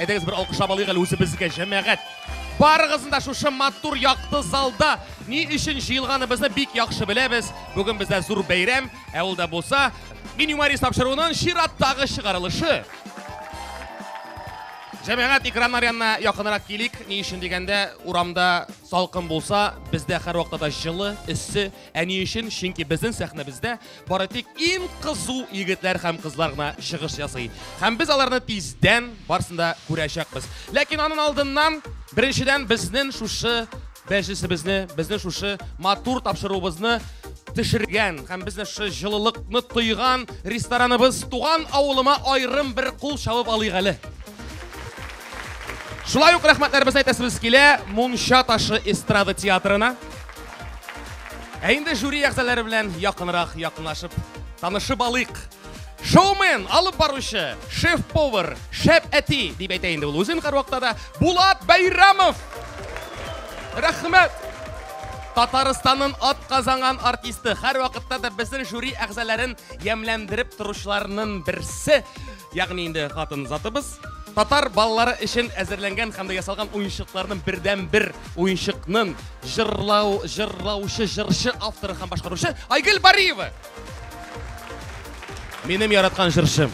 Әйдәгез бер алкышлап алыйк әле үзебезгә, җәмәгать. Барыгызны да шушы матур якты залда ни өчен җыелганыбызны бик яхшы беләбез. Бүген бездә зур бәйрәм, ә ул да булса Мин юморист тапшыруының чираттагы чыгарылышы. Җәмәгать экраннар янына якынрак килик. Ни өчен дигәндә, урамда салкын булса, бездә һәрвакытта да җылы, эссе. Ә ни өчен? Чөнки безнең сәхнәбездә бары тик иң кызу егетләр һәм кызлар гына чыгыш ясый. Һәм без аларны тиздән барысын да күрәчәкбез. Ләкин аның алдыннан, беренчедән, безнең шушы мәҗлесебезне, безнең шушы матур тапшыруыбызны төшергән һәм безне шушы җылылыкны тойган рестораныбыз Туган авылыма аерым бер кул чабып алыйк әле. Шулай ук рәхмәтләребезне әйтәсебез килә Мунча ташы эстрада театрына. Ә инде жюри әгъзалары белән якынрак якынлашып танышып алыйк. Шоумен, алып баручы, шеф-повар, шәп әти дип әйтә инде ул үзен һәрвакытта да Булат Бәйрәмов. Рәхмәт. Татарстанның ат казанган артисты, һәрвакытта да безнең жюри әгъзаларын ямьләндереп торучыларның берсе, ягъни инде хатын затыбыз. Татар балалары өчен әзерләнгән һәм дә ясалган уенчыкларның бердән-бер уенчыкның җырлау, җырлаучы, җырчы авторы һәм башкаручы Айгөл Бариева. Минем яраткан җырчым.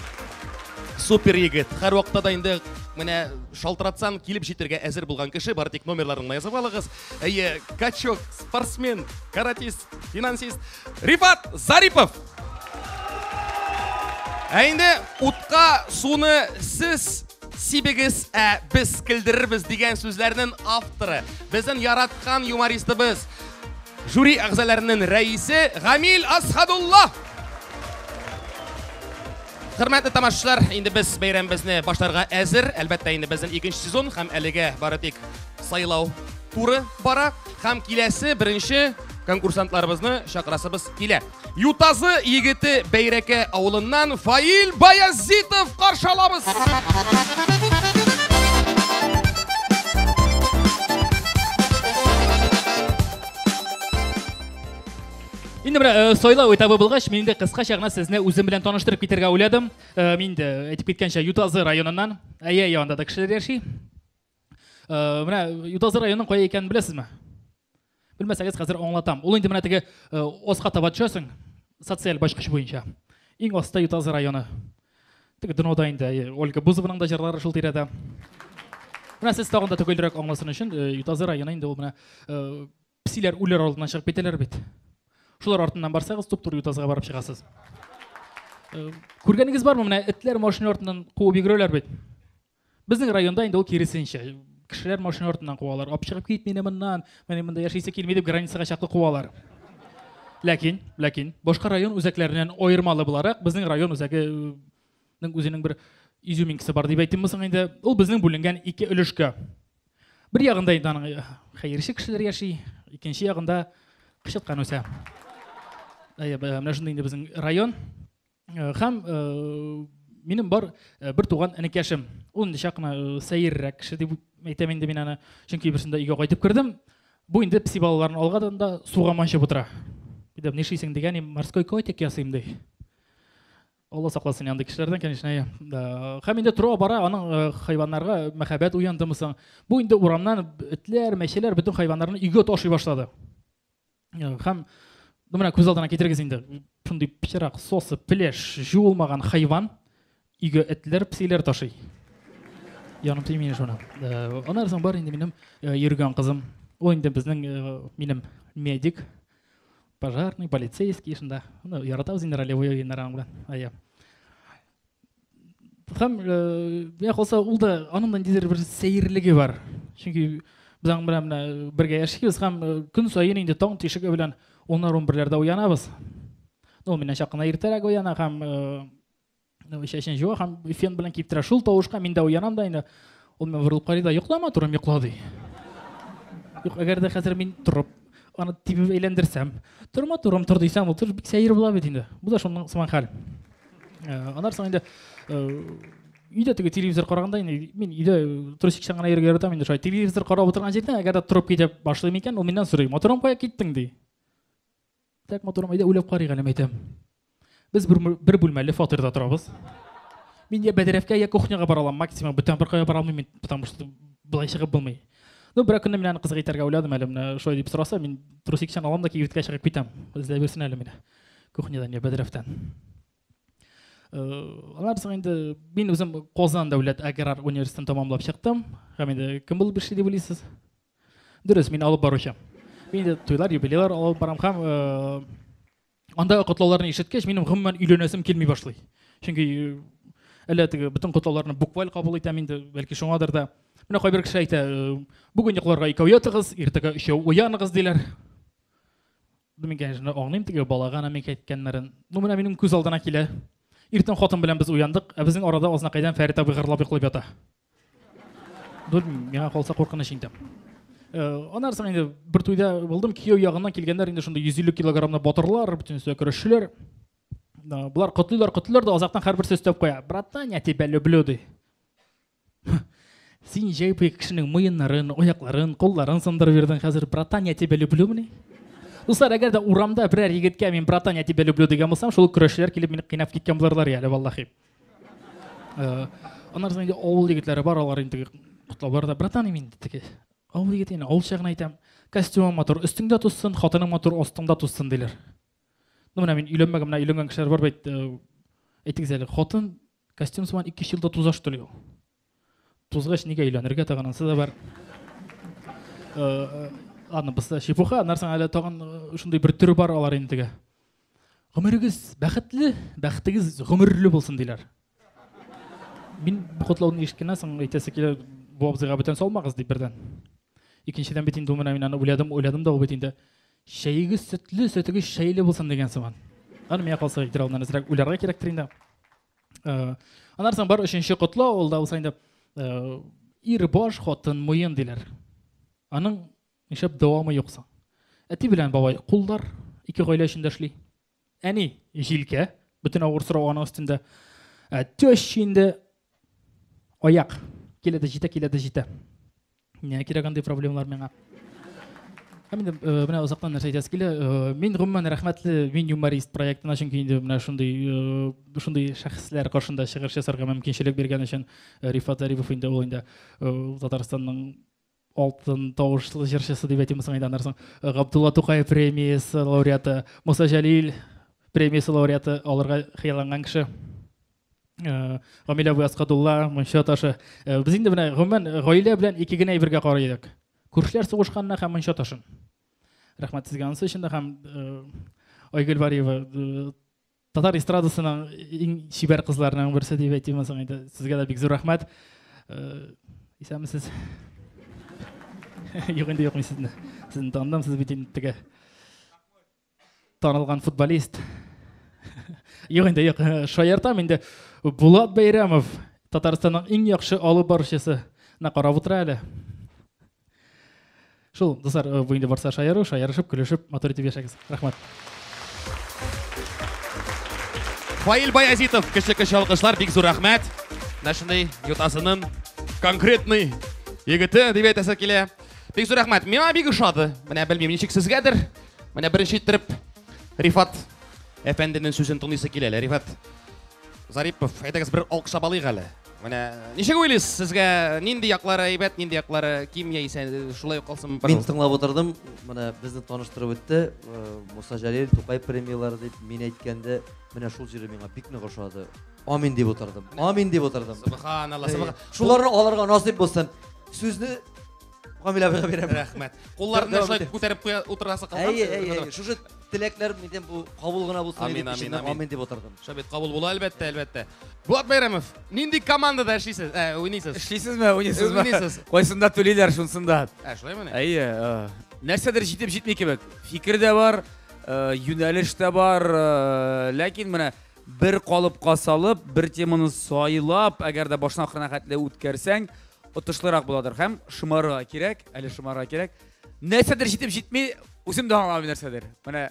Супер егет. Һәрвакытта да инде менә шалтыратсаң килеп җитәргә әзер булган кеше, бары тик номерларын гына язып алыгыз. Әйе, качок, спортсмен, каратист, финансист Рифат Зарипов. Ә инде утка суны сез сибегез, ә без көлдерербез дигән сүзләрнең авторы, безнең яраткан юмористыбыз, жюри әгъзаларының рәисе Гамил Асхадулла. Хөрмәтле тамашачылар, инде без бәйрәмебезне башларга әзер. Әлбәттә, инде безнең икенче сезон һәм әлегә бары тик сайлау туры бара. Һәм киләсе беренче конкурсантларыбызны чакырасыбыз килә. Ютазы егете Бәйрәкә авылыннан Фаил Баязитов каршы алабыз. Инде менә э, сайлау этабы булгач, мин инде кыскача гына сезне үзем белән таныштырып китәргә уйладым. Э, мин инде әйтеп киткәнчә Ютазы районыннан. Әйе, әйе, анда да кешеләр яши. Э, менә Ютазы районының кая икәнен беләсезме? Белмәсәгез, хәзер аңлатам. Ул инде менә теге оска таба төшәсең, социаль бачкыч буенча. Иң аста Ютазы районы. Теге днода инде Ольга Бузованың да җырлары шул тирәдә. Менә сез тагын да төгәлрәк аңласын өчен, Ютазы районы инде ул менә песиләр үләр алдыннан чыгып китәләр бит. Шулар артыннан барсагыз, туп-туры Ютазыга барып чыгасыз. Күргәнегез бармы, менә этләр машина артыннан куып йөгерәләр бит. Безнең районда инде ул киресенчә. Кешеләр машина артыннан куалар. Алып чыгып кит мине моннан, менә монда яшисе килми дип границага чаклы куалар. Ләкин, ләкин башка район үзәкләреннән аермалы буларак, безнең район үзәгенең үзенең бер изюминкасы бар дип әйтимме соң инде. Ул безнең бүленгән ике өлешкә. Бер ягында инде аның э, хәерче кешеләр яши, икенче ягында кычыткан үсә. Әйе, менә шундый инде безнең район. Э, һәм э, минем бар э, бер туган энекәшем. Ул инде чак кына сәеррәк кеше дип әйтәм инде мин аны. Чөнки берсендә өйгә кайтып кердем. Бу инде песи балаларын алган да суга манчып утыра. Дидем, нишлисең дигән, морской котик ясыйм ди. Алла сакласын андый кешеләрдән, конечно. Һәм инде тора бара аның хайваннарга мәхәббәт уяндымы соң? Бу инде урамнан этләр, мәчеләр, бөтен хайваннарны өйгә ташый башлады. Һәм ну менә күз алдына китерегез инде, шундый пычрак, сосы, пеләш, жуылмаган хайван өйгә этләр, песиләр ташый. Яным тими шуны. Аннан соң бар инде минем йөргән кызым. Ул инде безнең минем медик, пожарный, полицейский шунда. Ну, яратабыз инде ролевой уеннар аның белән. Әйе. Һәм миңа калса, ул да аның да ниндидер бер сәерлеге бар. Чөнки без аның белән менә бергә яшибез һәм көн саен инде таң тишеге белән уннар унберләрдә уянабыз. Ул миннән чак кына иртәрәк уяна һәм чәчен җуа һәм фен белән киптерә. Шул тавышка мин дә уянам да инде. Ул миңа борылып карый да, йокла матурым, йокла ди. Юк, әгәр дә хәзер мин торып, аны тибеп әйләндерсәм, тор матурым, тор дисәм, ул бик сәер була бит инде. Бу да шуның сыман хәл. Э, аннан соң инде э, өйдә теге телевизор караганда инде мин өйдә трусикчан гына йөрергә яратам инде шулай телевизор карап утырган җирдән әгәр дә торып китеп башлыйм икән ул миннән сорый матурым кая киттең ди так матурым әйдә уйлап карыйк әле әйтәм без бер, бер бүлмәле фатирда торабыз. Мин я бәдрәфкә, я кухняга бара алам, максимум бүтән беркая бара алмыйм мин, потому что былай чыгып булмый. Ну, бер көнне мин аны кызык итәргә уйладым әле, менә шулай дип сораса, мин трусикчан алам да кибеткә чыгып китәм. Эзләп йөрсен әле мине. Кухнядан я бәдрәфтән. Аннан соң инде мин үзем Казан дәүләт аграр университетын тәмамлап чыктым. Һәм инде кем булып эшли дип уйлыйсыз? Дөрес, мин алып баручы. Мин инде туйлар, юбилейлар алып барам һәм анда котлауларны ишеткәч, минем гомумән өйләнәсем килми башлый. Чөнки әллә теге бөтен котлауларны букваль кабул итәм инде, бәлки шуңадыр да. Менә кайбер кеше әйтә, бүген йокларга икәү ятыгыз, иртәгә өчәү уяныгыз диләр. Мин, конечно, аңлыйм теге балага намек әйткәннәрен. Ну, менә минем күз алдына килә. Иртән хатын белән без уяндык, ә безнең арада Азнакайдан Фәрит абый гырлап йоклап ята. Миңа калса куркыныч инде. Аннан соң инде бер туйда булдым, кияү ягыннан килгәннәр инде шундый 150 килограммлы батырлар, бөтенесе көрәшчеләр. Болар котлыйлар, котлыйлар да азактан һәрберсе өстәп куя. Братан, я тебя люблю, ди. Син җәй буе кешенең муеннарын, аякларын, кулларын сындырып йөрдең, хәзер братан, я тебя люблю мени? Дуслар, әгәр дә урамда берәр егеткә мин братан, я тебя люблю дигән булсам, шул көрәшчеләр килеп мине кыйнап киткән булырлар әле, валлахи. Аннан соң инде авыл егетләре бар, алар инде котлаулар да, братан, мин теге авыл егете инде, авылча гына әйтәм, костюмың матур, өстеңдә тузсын, хатының матур, астыңда тузсын диләр. Ну, менә мин өйләнмәгән, менә өйләнгән кешеләр бар бит, әйтегез әле, хатын костюм сыман 2 елда туза что ли ул? Тузгач нигә өйләнергә тагын, анысы да бар. Ладно, бысы чепуха, аннан соң әле тагын шундый бер төр бар алар инде теге. Гомерегез бәхетле, бәхетегез гомерле булсын диләр. Мин бу котлауны ишеткәннән соң әйтәсе килә, бу абзыйга бүтән салмагыз дип бердән. Икенчедән бит инде менә мин аны уйладым, уйладым да ул бит инде чәегез сөтле, сөтегез чәйле булсын дигән сыман. Аны миңа калса әйтер алдыннан әзрәк уйларга кирәктер инде. Аннан соң бар өченче котлау, ул да булса инде ир баш, хатын муен диләр. Аның нишләп дәвамы юк соң? Әти белән бабай куллар, ике гаилә өчен дә эшли. Әни җилкә, бөтен авыр сорау аның өстендә. Ә теща инде аяк. Килә дә җитә, килә дә җитә. Нигә кирәк андый проблемалар миңа? Һәм инде менә озактан нәрсә әйтәсе килә. Мин гомумән рәхмәтле Мин юморист проектына, чөнки инде менә шундый шундый шәхесләр каршында чыгыш ясарга мөмкинчелек биргән өчен Рифат Зарипов инде ул инде Татарстанның алтын тавышлы җырчысы дип әйтим соң инде, аннан соң Габдулла Тукай премиясе лауреаты, Муса Җәлил премиясе лауреаты алырга хыялланган кеше. Гамил абый Асхадулла, Мунча ташы. Без инде менә гомумән гаилә белән ике генә әйбергә карый идек. Күршеләр сугышканына һәм мунча ташын. Рәхмәт сезгә анысы өчен дә һәм Айгөл Бариева татар эстрадасының иң чибәр кызларының берсе дип әйтим соң инде. Сезгә дә бик зур рәхмәт. Исәнмесез. Юк инде, юк, мин сезне. Сезне таныдым, сез бит инде теге танылган футболист. Юк инде, юк, шаяртам инде. Булат Бәйрәмов, Татарстанның иң яхшы алып баручысы. Менә карап утыра әле. Шул, дуслар, бу инде барса шаяру, шаярышып, көлешеп, матур итеп яшәгез. Рәхмәт. Фаил Баязитов, кеше-кеше алкышлар, бик зур рәхмәт. Менә шундый Ютазының конкретный егете дип әйтәсе килә. Бик зур рәхмәт. Миңа бик ошады. Менә белмим, ничек сезгәдер. Менә беренче иттереп Рифат әфәнденең сүзен тыңлыйсы килә әле. Рифат Зарипов, әйдәгез бер алкышлап алыйк әле. Менә ничек уйлыйсыз, сезгә нинди яклары әйбәт, нинди яклары ким яисә шулай ук калсын, Мин пожалуйста. тыңлап утырдым, менә безне таныштырып үтте. Муса Җәлил, Тукай премияләре дип мин әйткәндә, менә шул җире миңа бик нык ошады. Амин дип утырдым. Амин дип утырдым. Субханалла, субхан. Шуларны алырга насыйп булсын. Сүзне Гамил абыйга бирәм. Рәхмәт. Кулларны Дәвам шулай итә. күтәреп куя утырасы калган. Әйе, әйе, әйе. Шушы теләкләр миндән бу кабул гына булсын Амин, дип амин, эчемнән амин. амин дип утырдым. Шулай бит кабул була әлбәттә, әлбәттә. Булат Бәйрәмов, нинди командада эшлисез? Уйныйсыз? Эшлисезме, уйныйсызмы? Уйныйсыз. Кайсында түлиләр, шунсында. Шулаймыни? Әйе, нәрсәдер җитеп җитми кебек. Фикер дә бар, юнәлеш тә бар, ләкин менә бер калыпка салып, бер теманы сайлап, әгәр дә башына ахырына хәтле үткәрсәң, отышлырак буладыр. Һәм шомарга кирәк, әле шомарга кирәк. Нәрсәдер җитеп җитми, үзем дә аңламыйм нәрсәдер. Менә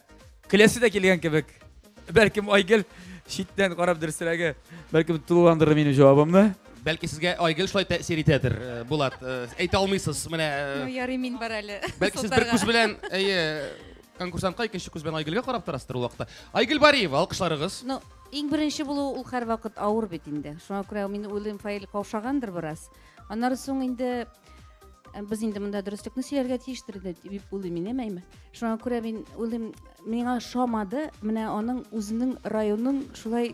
көләсе дә килгән кебек. Бәлкем Айгөл читтән карап дөресрәге, бәлкем тулыландырыр минем җавабымны. Бәлки сезгә Айгөл шулай тәэсир итәдер, Булат. Әйтә алмыйсыз, менә. Ну, ярый, мин бар әле. Бәлки сез бер күз белән, әйе, конкурсантка, икенче күз белән Айгөлгә карап торасыздыр ул вакытта. Айгөл Бариева, алкышларыгыз. Ну, Иң беренче булу ул һәрвакыт авыр бит инде. Шуңа күрә мин уйлыйм, Фаил каушагандыр бераз. Аннары соң инде э, без инде монда дөреслекне сөйләргә тиештер инде дип уйлыйм мин, әйме? Шуңа күрә мин уйлыйм, миңа ошамады, менә аның үзенең районын шулай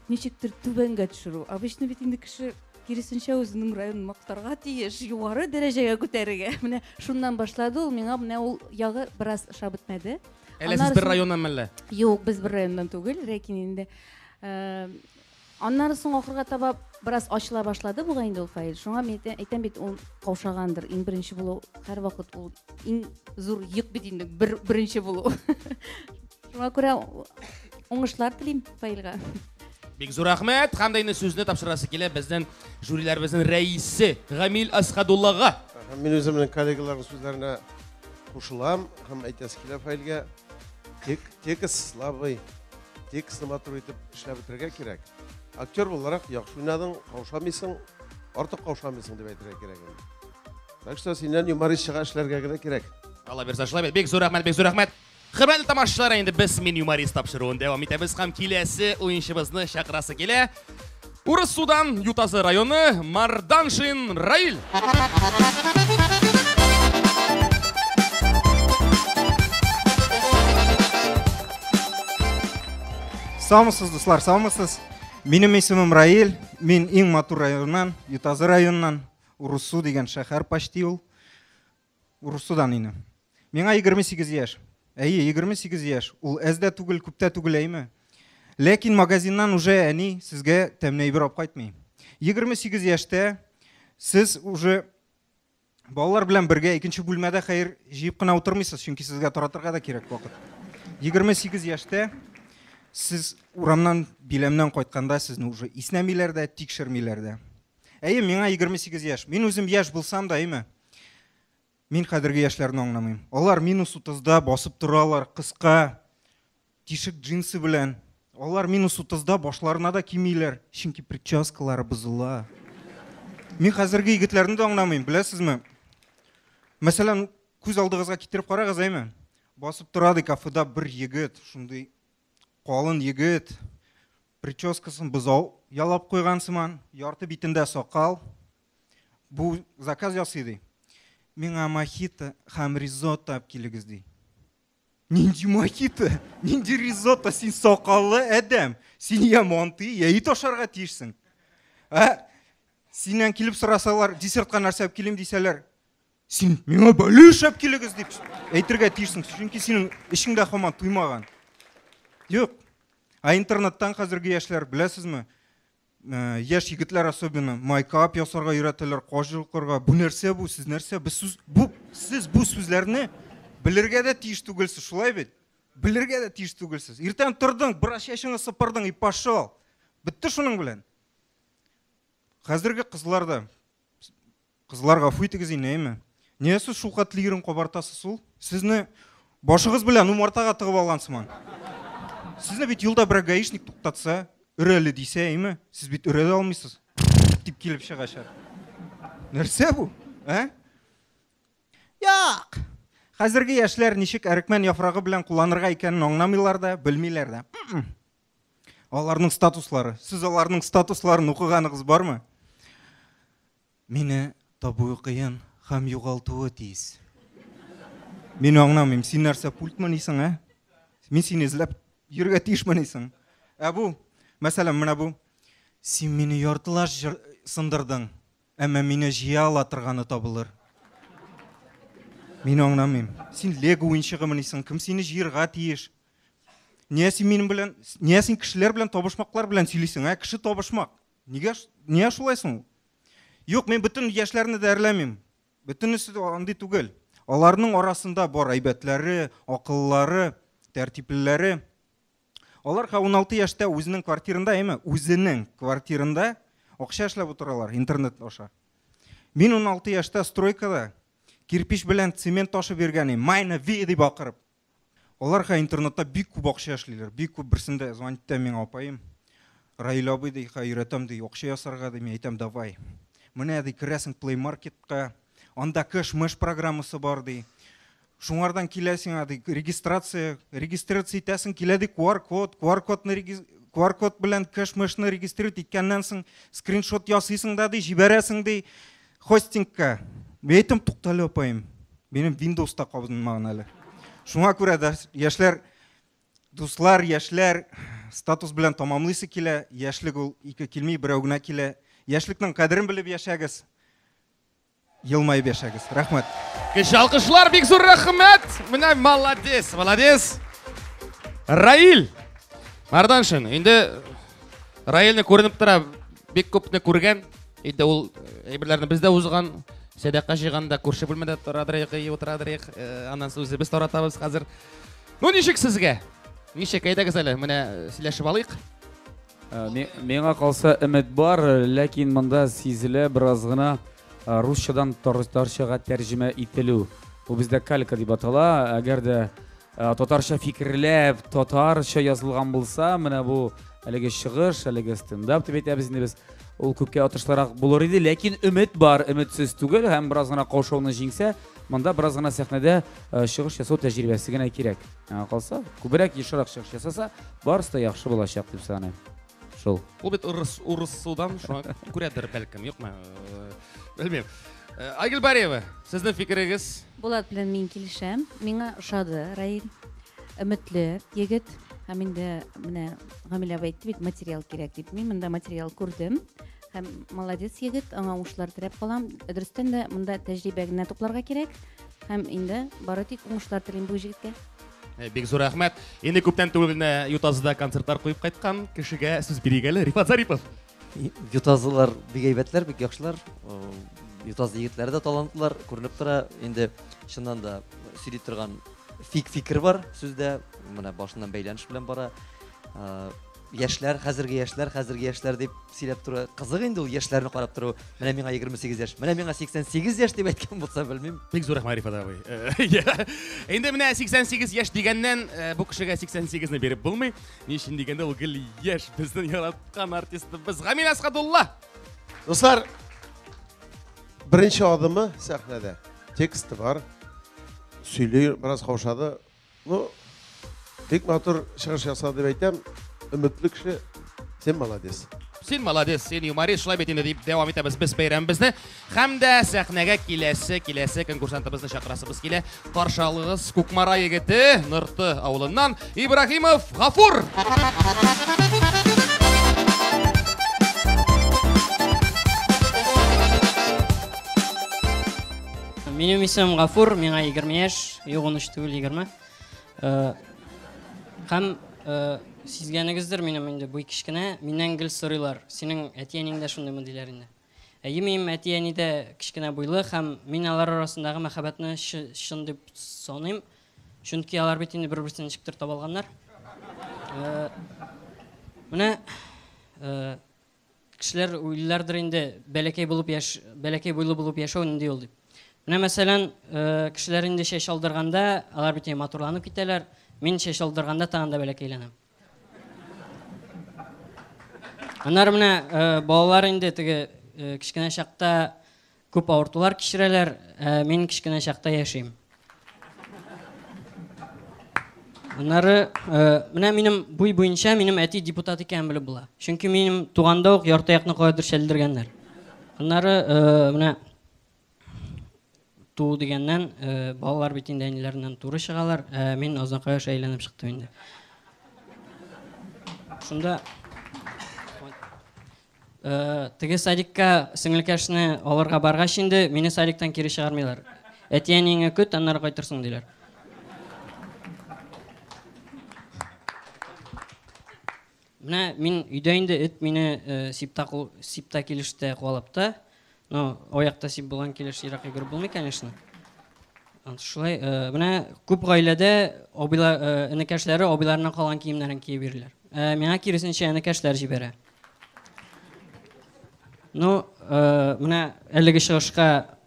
ничектер түбәнгә төшерү. Обычно бит инде кеше киресенчә үзенең районын мактарга тиеш, югары дәрәҗәгә күтәрергә. Менә шуннан башлады ул, миңа менә ул ягы бераз ошап бетмәде. Әллә сез бер районнан мәллә? Юк, без бер районнан түгел, ләкин инде э, аннары соң ахырга таба бераз ачыла башлады бугай инде ул Фаил. Шуңа мин әйтәм бит, ул каушагандыр. Иң беренче булу һәрвакыт ул иң зур йөк бит инде бер беренче булу. Шуңа күрә уңышлар телим Фаилгә. Бик зур рәхмәт. Һәм дә инде сүзне тапшырасы килә безнең жюриләребезнең рәисе Гамил Асхадуллага. Мин үземнең коллегаларым сүзләренә кушылам һәм әйтәсе килә Фаилгә, тек, текст слабый, текстны матур итеп эшләп бетерергә кирәк. Актер буларак яхшы уйнадың, каушамыйсың, артык каушамыйсың дип әйтергә кирәк инде. Так что синнән юморист чыга эшләргә генә кирәк. Алла бирсә шулай бит. Бик зур рәхмәт, бик зур рәхмәт. Хөрмәтле тамашачылар, инде без Мин юморист тапшыруын дәвам итәбез һәм киләсе уенчыбызны чакырасы килә. Урыссудан Ютазы районы Марданшин Раил. Саумысыз, дуслар, саумысыз. Минем исемем Раил. Мин иң матур районнан, Ютазы районыннан, Урыссу дигән шәһәр почти ул. Урыссудан инде. Миңа 28 яшь. Әйе, 28 яшь. Ул әз дә түгел, күп тә түгел, әйме? Ләкин магазиннан уже әни сезгә тәмле әйбер алып кайтмый. 28 яшьтә сез уже балалар белән бергә икенче бүлмәдә хәер җыеп кына утырмыйсыз, чөнки сезгә таратырга да кирәк вакыт. 28 яшьтә сез урамнан, биләмнән кайтканда сезне уже иснәмиләр дә, тикшермиләр дә. Әйе, миңа 28 яшь. Мин үзем яшь булсам да, әйме? Мин хәзерге яшьләрне аңламыйм. Алар минус 30-да басып торалар, кыска тишек джинсы белән. Алар минус 30-да башларына да кимиләр, чөнки прическалары бозыла. Мин хәзерге егетләрне дә аңламыйм, беләсезме? Мәсәлән, күз алдыгызга китереп карагыз, әйме? Басып тора ди кафеда бер егет, шундый калын егет, прическасын бозау ялап куйган сыман, ярты битендә сакал. Бу заказ ясый ди. Миңа мохито һәм ризотто алып килегез ди. Нинди мохито? Нинди ризотто? Син сакаллы адәм. Син я манты, я ит ашарга тиешсең. Ә синнән килеп сорасалар, десертка нәрсә алып килим дисәләр, син миңа бәлеш алып килегез дип әйтергә тиешсең, чөнки синең эчең дә һаман туймаган. Юк. Ә интернеттан хәзерге яшьләр, беләсезме, Э, яшь егетләр особенно майкап ясарга өйрәтәләр, каш йолкырга. Бу нәрсә бу? Сез нәрсә? Без сүз бу сез бу сүзләрне белергә дә тиеш түгелсез, шулай бит? Белергә дә тиеш түгелсез. Иртән тордың, бераз чәчеңне сыпырдың и пошел. Бетте шуның белән. Хәзерге кызлар да Кызлар, гафу итегез инде, әйме? Нигә сез шул хәтле ирен кабартасыз ул? Сезне башыгыз белән умартага тыгып алган сыман. Сезне бит юлда берәр гаишник туктатса, өрәле дисә, әйме? Сез бит өрә дә алмыйсыз. Дип килеп чыгачак. Нәрсә бу? Ә? Юк! Хәзерге яшьләр ничек әрекмән яфрагы белән кулланырга икәнен аңламыйлар да, белмиләр дә. Аларның статуслары. Сез аларның статусларын укыганыгыз бармы? Мине табуы кыен һәм югалтуы тиз. Мин аңламыйм, син нәрсә пультмы соң, ә? Мин сине эзләп йөрергә тиешмени соң? Ә бу, мәсәлән, менә бу. Син мине яртылаш сындырдың, әмма мине җыя ала торганы табылыр. Мин аңламыйм. Син лего уенчыгымыни соң? Кем сине җыерга тиеш? Нигә син минем белән, нигә син кешеләр белән табышмаклар белән сөйлисең, ә? Кеше табышмак. Нигә, нигә шулай соң? Юк, мин бөтен яшьләрне дә әрләмим. Бөтенесе дә андый түгел. Аларның арасында бар әйбәтләре, акыллылары, тәртиплеләре. Алар ха 16 яшьтә үзенең квартирында, әйме, үзенең квартирында акча эшләп утыралар интернет аша. Мин 16 яшьтә стройкада кирпич белән цемент ташып йөргән идем. Майна ви дип акырып. Алар ха интернетта бик күп акча эшлиләр, бик күп. Берсендә звонит итә миңа апаем. Раил абый ди, ха өйрәтәм ди, акча ясарга ди, мин әйтәм, давай. Менә ди, керәсең Play Marketка, анда кэш-мэш программасы бар ди. Шуңардан килә сиңа ди, регистрация, регистрация итәсең, килә ди QR-код, QR-кодны QR-код белән кэш-мэшны регистрировать иткәннән соң скриншот ясыйсың да ди, җибәрәсең ди хостингка. Мин әйтәм, туктале, апаем, минем Windows та кабынмаган әле. Шуңа күрә дә яшьләр, дуслар, яшьләр, статус белән тамамлыйсы килә. Яшьлек ул ике килми, берәү генә килә. Яшьлекнең кадерен белеп яшәгез. Елмаеп яшәгез. Рәхмәт. Кече алкышлар, бик зур рәхмәт. Менә молодец, молодец. Раил Марданшин, инде Раилне күренеп тора, бик күпне күргән. Инде ул әйберләрне без дә узган, сәдака җыйганда күрше бүлмәдә торадыр, утырадыр, аннан соң үзебез таратабыз хәзер. Ну, ничек сезгә? Ничек, әйдәгез әле, менә сөйләшеп алыйк. Миңа калса өмет бар, ләкин монда сизелә бераз гына русчадан татарчага тәрҗемә ителү. Бу бездә калька дип атала. Әгәр дә татарча фикерләп, татарча язылган булса, менә бу әлеге чыгыш, әлеге стендап дип әйтәбез инде без, ул күпкә отышлырак булыр иде. Ләкин өмет бар, өметсез түгел һәм бераз гына каушауны җиңсә, монда бераз гына сәхнәдә чыгыш ясау тәҗрибәсе генә кирәк. Аңа калса, күбрәк, ешрак чыгыш ясаса, барысы да яхшы булачак дип саныйм. Шул. Ул бит урыс, урыссудан шуңа күрәдер бәлкем, юкмы? Белмим. Айгөл Бариева, сезнең фикерегез? Булат белән мин килешәм. Миңа ошады Раил. Өметле егет. Һәм инде менә Гамил абый әйтте бит, материал кирәк дип. Мин монда материал күрдем. Һәм молодец егет, аңа уңышлар теләп калам. Дөрестән дә монда тәҗрибә генә тупларга кирәк. Һәм инде бары тик уңышлар телим бу җегеткә. Бик зур рәхмәт. Инде күптән түгел генә Ютазыда концертлар куеп кайткан кешегә сүз бирик әле. Рифат Зарипов. Ютазылар бик әйбәтләр, бик яхшылар. Ютазы егетләре дә талантлылар, күренеп тора. Инде чыннан да сөйли торган фик фикер бар сүздә. Менә башыннан бәйләнеш белән бара. Яшьләр, хәзерге яшьләр, хәзерге яшьләр дип сөйләп тору. Кызык инде ул яшьләрне карап тору. Менә миңа 28 яшь, менә миңа 88 яшь дип әйткән булса, белмим. Бик зур рәхмәт, Рифат абый. Инде менә 88 яшь дигәннән, бу кешегә 88-не биреп булмый. Ни өчен дигәндә, ул гел яшь, безнең яраткан артистыбыз Гамил Әсхәдулла. Дуслар, беренче адымы сәхнәдә. Тексты бар. Сөйли, бераз каушады. Ну, бик матур чыгыш ясады дип әйтәм. Өметле кеше, син молодец. Син молодец, син юморист, шулай бит инде дип дәвам итәбез без бәйрәмебезне. Һәм дә сәхнәгә киләсе, киләсе конкурсантыбызны чакырасыбыз килә. Каршы алыгыз Кукмара егете, Нырты авылыннан Ибраһимов Гафур. Минем исемем Гафур, миңа 20 яшь, юк 13 түгел, 20. Һәм сизгәнегездер, минем инде буй кечкенә, миннән гел сорыйлар, синең әти-әниң дә шундыймы диләр инде. Әйе, минем әти-әни дә кечкенә буйлы һәм мин алар арасындагы мәхәббәтне чын дип саныйм, чөнки алар бит инде бер-берсен ничектер таба алганнар. Менә Кешеләр уйлыйлардыр инде, бәләкәй булып яш, бәләкәй буйлы булып яшәү нинди ул дип. Менә мәсәлән, кешеләр инде чәч алдырганда, алар бит матурланып китәләр. Мин чәч алдырганда тагын да бәләкәйләнәм. Аннары менә балалар инде теге кечкенә чакта Күп авыртулар кичерәләр, ә мин кечкенә чакта яшим. Аннары, менә минем буй буенча минем әти депутат икәнен белеп була. Чөнки минем туганда ук ярты якны каядыр чәлдергәннәр. Аннары, менә туу дигәннән, балалар бит инде әниләреннән туры чыгалар, ә мин Азнакай аша әйләнеп чыктым инде. Шунда Теге садикка сеңелкәшне алырга баргач инде, мине садиктан кире чыгармыйлар. Әти-әниеңә көт, аннары кайтырсың, диләр. Менә мин өйдә инде эт мине сипта, сипта килештә куалап та. Но аякта сип булган килеш ерак йөгереп булмый, конечно. Шулай, менә күп гаиләдә абыйлар, энекәшләре абыйларыннан калган киемнәрен киеп йөриләр. Миңа киресенчә энекәшләр җибәрә. Ну, менә әлеге чыгышка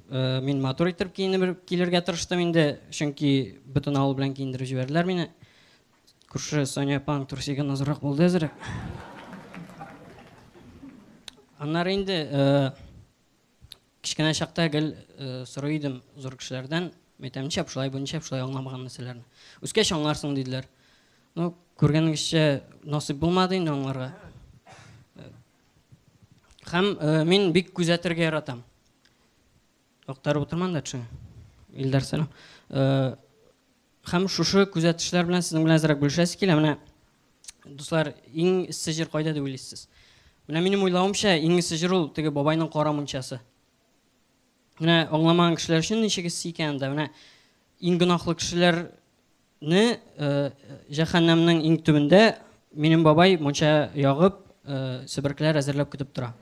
мин матур итеп киенеп килергә тырыштым инде, чөнки бөтен авыл белән киендереп җибәрделәр мине. Күрше Соня апаң трусигын азрак булды әзерәк. Аннары инде кечкенә чакта гел сорый идем зур кешеләрдән, әйтәм, нишләп шулай, бу нишләп шулай, аңламаган нәрсәләрне. Үскәч аңларсың, диделәр. Ну, күргәнегезчә, Насыйп булмады инде аңларга. Һәм мин бик күзәтергә яратам. Актарып утырмам да төшеңә. Илдар, сәлам. Һәм шушы күзәтешләр белән сезнең белән әзрәк бүлешәсе килә. Менә, дуслар, иң эссе җир кайда дип уйлыйсыз? Менә минем уйлавымча, иң эссе җир ул теге бабайның кара мунчасы. Менә аңламаган кешеләр өчен ничек эссе икәнен дә, менә иң гөнаһлы кешеләрне җәһәннәмнең иң төбендә минем бабай мунча ягып, себеркеләр әзерләп көтеп тора.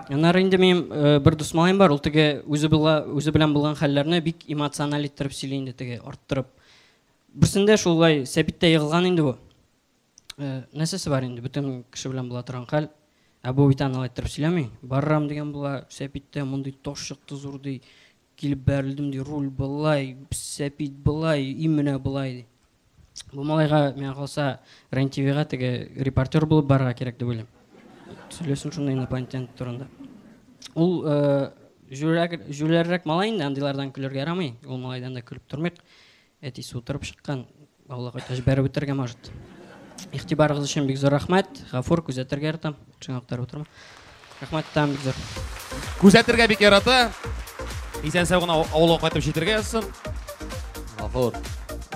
Аннары инде минем бер дус малаем бар, ул теге үзе була, үзе белән булган хәлләрне бик эмоциональ иттереп сөйли инде теге, арттырып. Берсендә шулай сәпиттә егылган инде бу. Нәрсәсе бар инде, бөтен кеше белән була торган хәл. Ә бу бит аны алай иттереп сөйләми. Барам дигән була, сәпиттә мондый таш чыкты зур ди. Килеп бәрелдем ди, руль болай, сәпит болай, и менә болай ди. Бу малайга, миңа калса, Рен ТВга теге репортер булып барырга кирәк дип уйлыйм. Сөйләсен шунда инопланетян турында. Ул җүләррәк малай инде, андыйлардан көлергә ярамый. Ул малайдан да көлеп тормыйк. Әтисе утырып чыккан, авылга кайткач бәреп үтәргә может. Игътибарыгыз өчен бик зур рәхмәт. Гафур, күзәтергә яратам. Шуңа актарып утырма. Рәхмәт, тагын бик зур. Күзәтергә бик ярата. Исән-сау гына авылга кайтып җитәргә язсын. Гафур.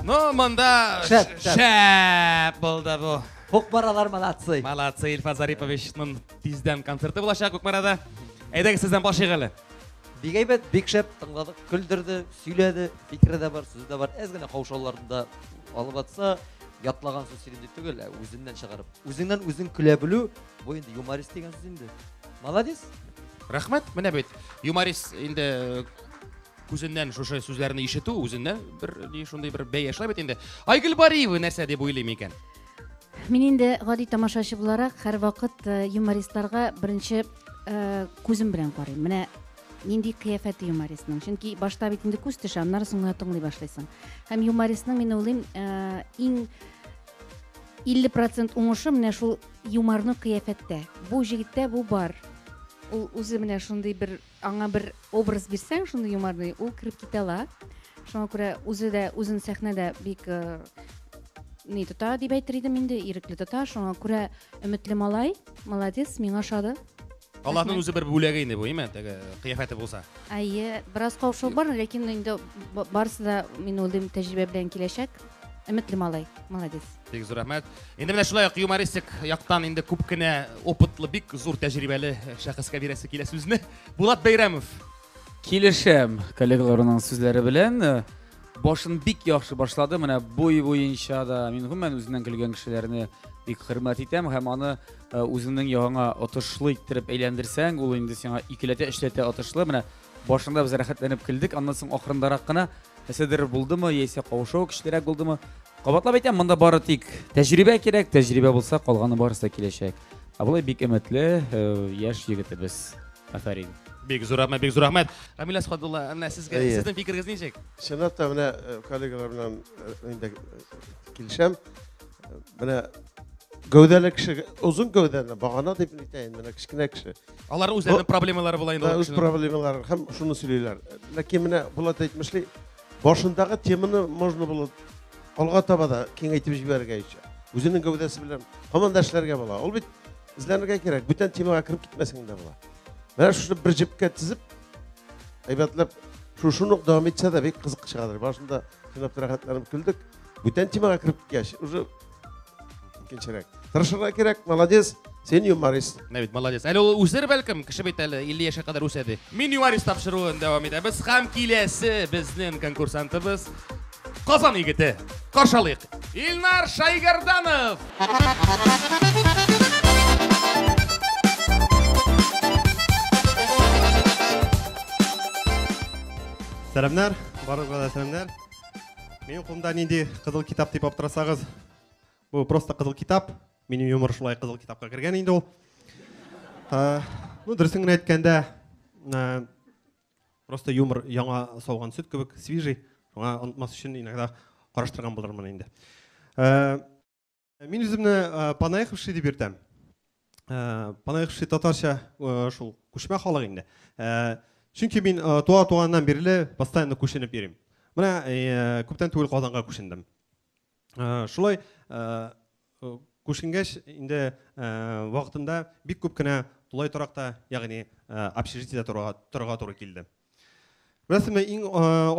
Ну, монда Шәп, шәп. Шәп булды бу. Кукмаралар молодцы. Молодцы, Илфат Зариповичның тиздән концерты булачак Кукмарада. Әйдәгез, сездән башлыйк әле. Бик әйбәт, бик шәп тыңладык, көлдерде, сөйләде, фикере дә бар, сүзе дә бар. Әз генә каушауларын да алып атса, ятлаган сүз сөйлим дип түгел, ә үзеннән чыгарып. Үзеңнән үзең көлә белү, бу инде юморист дигән сүз инде. Молодец. Рәхмәт, менә бит юморист инде күзеннән шушы сүзләрне ишетү, үзеннән бер ни шундый бер бәя шулай бит инде. Айгөл Бариева нәрсә дип уйлый микән? Мин инде гади тамашачы буларак һәрвакыт юмористларга беренче күзем белән карыйм. Менә нинди кыяфәте юмористның. Чөнки башта бит инде күз төшә, аннары соң гына тыңлый башлыйсың. Һәм юмористның, мин уйлыйм, иң 50% уңышы менә шул юморны кыяфәттә. Бу җегеттә бу бар. Ул үзе менә шундый бер, аңа бер образ бирсәң, шундый юморный, ул кереп китә ала. Шуңа күрә үзе дә үзен сәхнәдә бик ни тота дип әйтер идем инде, ирекле тота. Шуңа күрә өметле малай, молодец, миңа ошады. Аллаһның үзе бер бүләге инде бу, әйме, теге кыяфәте булса. Әйе, бераз каушау бар, ләкин инде барысы да, мин уйлыйм, тәҗрибә белән киләчәк. Өметле малай, молодец. Бик зур рәхмәт. Инде менә шулай ук юмористик яктан инде күп кенә опытлы, бик зур тәҗрибәле шәхескә бирәсе килә сүзне. Булат Бәйрәмов. Килешәм коллегаларының сүзләре белән. Башын бик яхшы башлады. Менә буй буенча да мин гомумән үзеннән көлгән кешеләрне бик хөрмәт итәм һәм аны үзеңнең ягыңа отышлы иттереп әйләндерсәң, ул инде сиңа икеләтә, өчләтә отышлы. Менә башында без рәхәтләнеп көлдек, аннан соң ахырындарак кына нәрсәдер булдымы, яисә каушау көчлерәк булдымы? Кабатлап әйтәм, монда бары тик тәҗрибә кирәк, тәҗрибә булса, калганы барысы да киләчәк. Ә болай бик өметле яшь егетебез. Афәрин. Бик зур рәхмәт, бик зур рәхмәт. Рамил Әсхәдулла, менә сезгә, Әйе. сезнең фикерегез ничек? Чынлап та менә коллегалар белән инде килешәм. Менә гәүдәле кеше, озын гәүдәле, багана дип әйтәйин, менә кечкенә кеше. Алар үзләренең проблемалары була инде. Үз проблемалары һәм шуны сөйлиләр. Ләкин менә Булат әйтмешли, башындагы теманы можно было алга таба да киңәйтеп җибәрергә ичә. Үзенең гәүдәсе белән һаман да эшләргә була. Ул бит эзләнергә кирәк, бүтән темага кереп китмәсәң дә була. Менә шуны бер җепкә тезеп, әйбәтләп, шушыны ук дәвам итсә дә бик кызык чыгадыр. Башында чынлап та рәхәтләнеп көлдек. Бүтән темага кереп киткәч, уже икенчерәк. Тырышырга кирәк, молодец, син юморист. Менә бит, молодец. Әле ул үсер бәлкем, кеше бит әле 50 яшькә кадәр үсә ди. Мин юморист тапшыруын дәвам итәбез һәм киләсе безнең конкурсантыбыз Казан егете. Каршы алыйк. Илнар Шайгарданов. Сәламнәр, барыгызга да сәламнәр. Минем кулымда нинди кызыл китап дип аптырасагыз, бу просто кызыл китап. Минем юмор шулай кызыл китапка кергән инде ул. Ну, дөресен генә әйткәндә, просто юмор яңа сауган сөт кебек, свежий. Шуңа онытмас өчен иногда караштырган булырмын инде. Мин үземне понаехавший дип йөртәм. Понаехавший татарча шул күчмә халык инде. Чөнки мин туа туганнан бирле постоянно күченеп йөрим. Менә күптән түгел Казанга күчендем. Шулай Күченгәч инде вакытында бик күп кенә тулай торакта, ягъни общежитиедә торырга туры килде. Беләсезме, иң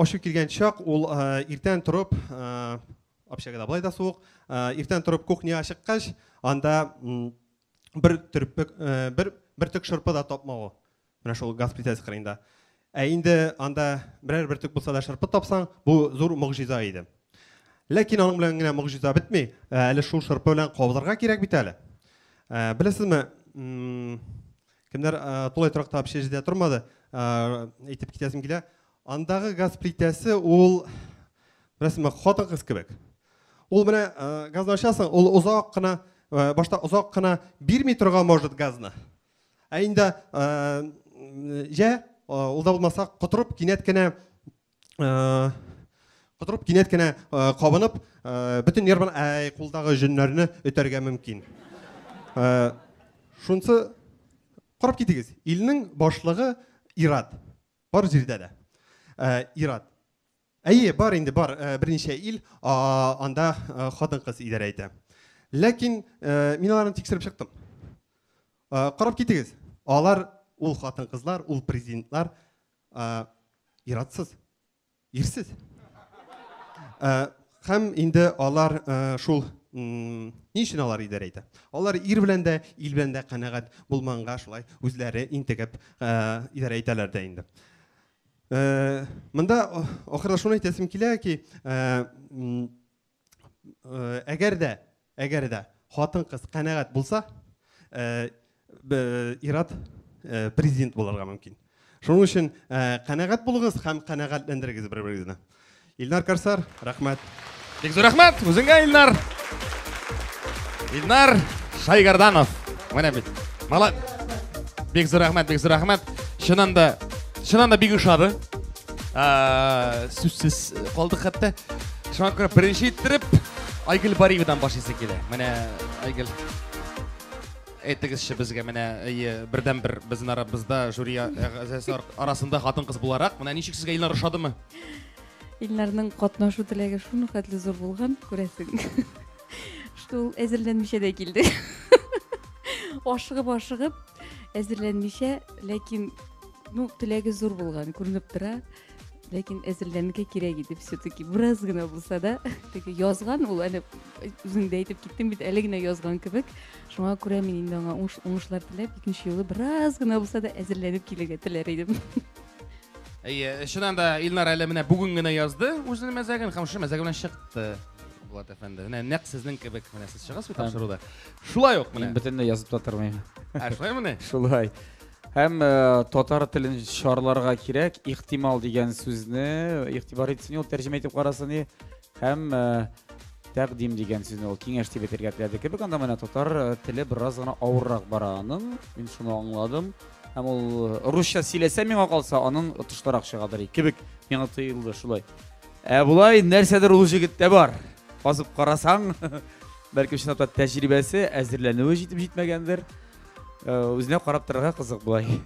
ачу килгән чак ул иртән торып, общагада болай да суык, иртән торып кухняга чыккач, анда бер төрпек, бер бөртек шырпы да тапмавы. Менә шул газ плитәсе кырыенда. Ә инде анда берәр бөртек булса да шырпы тапсаң, бу зур могҗиза иде. Ләкин аның белән генә могҗиза бетми. Әле шул шырпы белән кабызырга кирәк бит әле. Беләсезме, кемнәр тулай торакта общежитиедә тормады, әйтеп китәсем килә. Андагы газ плитәсе ул, беләсезме, хатын-кыз кебек. Ул менә газны ачасың, ул озак кына, башта озак кына бирми торган может газны. Ә инде җә, ул да булмаса, котырып кинәт кенә котырып кинәт кенә кабынып, бөтен нервын, әй, кулдагы җөннәрне өтәргә мөмкин. Шунсы карап китегез. Илнең башлыгы ир-ат. Бар җирдә дә. Ир-ат. Әйе, бар инде, бар берничә ил, анда хатын-кыз идарә итә. Ләкин мин аларны тикшереп чыктым. Карап китегез. Алар ул хатын-кызлар, ул президентлар ир-атсыз, ирсез. Һәм инде алар шул ни өчен алар идарә итә? Алар ир белән дә, ил белән дә канәгать булмаганга шулай үзләре интегеп идарә итәләр дә инде. Монда ахырда шуны әйтәсем килә ки, әгәр дә, әгәр дә хатын-кыз канәгать булса, ир-ат президент булырга мөмкин. Шуның өчен канәгать булыгыз һәм канәгатьләндерегез бер-берегезне. Илнар Корсар, рәхмәт. Бик зур рәхмәт үзеңә, Илнар. Илнар Шайгарданов. Менә бит. Мала. Бик зур рәхмәт, бик зур рәхмәт. Чыннан да, чыннан да бик ошады. Сүзсез калдык хәтта. Шуңа күрә беренче иттереп Айгөл Бариевадан башлыйсы килә. Менә Айгөл әйтегезче безгә менә бердән-бер безнең арабызда жюри әгъзасы арасында хатын-кыз буларак, менә ничек сезгә Илнар ошадымы? Илнарның катнашу теләге шуның хәтле зур булган, күрәсең. Что ул әзерләнмичә дә килде. Ашыгып, ашыгып, әзерләнмичә, ләкин ну, теләге зур булган, күренеп тора. Ләкин әзерләнергә кирәк иде все-таки. Бераз гына булса да, теге язган ул, әле үзең дә әйтеп киттең бит, әле генә язган кебек. Шуңа күрә мин инде аңа уңышлар теләп, икенче юлы бераз гына булса да әзерләнеп килергә теләр идем. Әйе, чыннан да Илнар әле менә бүген генә язды үзенең мәзәген һәм шушы мәзәге белән чыкты. Булат әфәнде. Менә нәкъ сезнең кебек менә сез чыгасыз бит тапшыруда. Шулай ук менә. Мин бөтенләй язып та тормыйм. Ә шулай мени? Шулай. Һәм татар телен чарларга кирәк, ихтимал дигән сүзне игътибар итсен, ул тәрҗемә итеп карасын и. Һәм тәкъдим дигән сүзне ул киңәш дип әйтергә теләде кебек. Анда менә татар теле бераз гына авыррак бара аның. Мин шуны аңладым. Һәм ул русча сөйләсә миңа калса, аның отышлырак чыгадыр кебек миңа тоелды шулай. Ә болай нәрсәдер ул җегеттә бар. Казып карасаң, бәлки чынлап та тәҗрибәсе, әзерләнүе җитеп җитмәгәндер. Үзенә карап торырга кызык болай.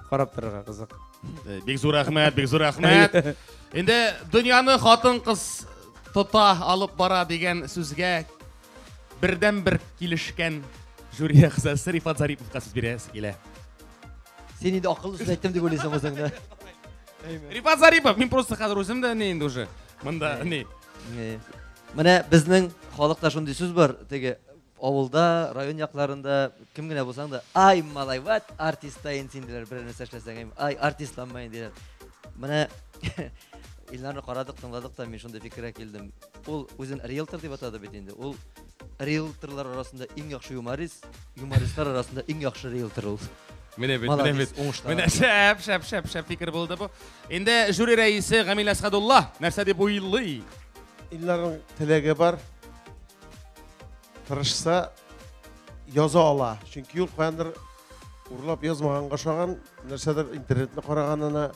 Карап торырга кызык. Бик зур рәхмәт, бик зур рәхмәт. Инде дөньяны хатын-кыз тота, алып бара дигән сүзгә бердән-бер килешкән жюри әгъзасы Рифат Зариповка сүз бирәсе килә. Син инде акыллы сүз әйттем дип уйлыйсың үзеңне. Рифат Зарипов, мин просто хәзер үзем дә ни инде уже. Монда ни. Менә безнең халыкта шундый сүз бар, теге авылда, район якларында кем генә булсаң да, ай, малай, вот артист син диләр, берәр нәрсә эшләсәң, ай, артистланма инде диләр. Менә Илнарны карадык, тыңладык та, мин шундый фикергә килдем. Ул үзен риэлтор дип атады бит инде. Ул риэлторлар арасында иң яхшы юморист, юмористлар арасында иң яхшы риэлтор ул. Менә бит, менә бит. Менә шәп, шәп, шәп, шәп фикер булды бу. Инде жюри рәисе Гамил Әсхәдулла нәрсә дип уйлый? Илнарның теләге бар. Тырышса яза ала. Чөнки ул каяндыр урлап язмаганга ошаган, нәрсәдер интернетны караганына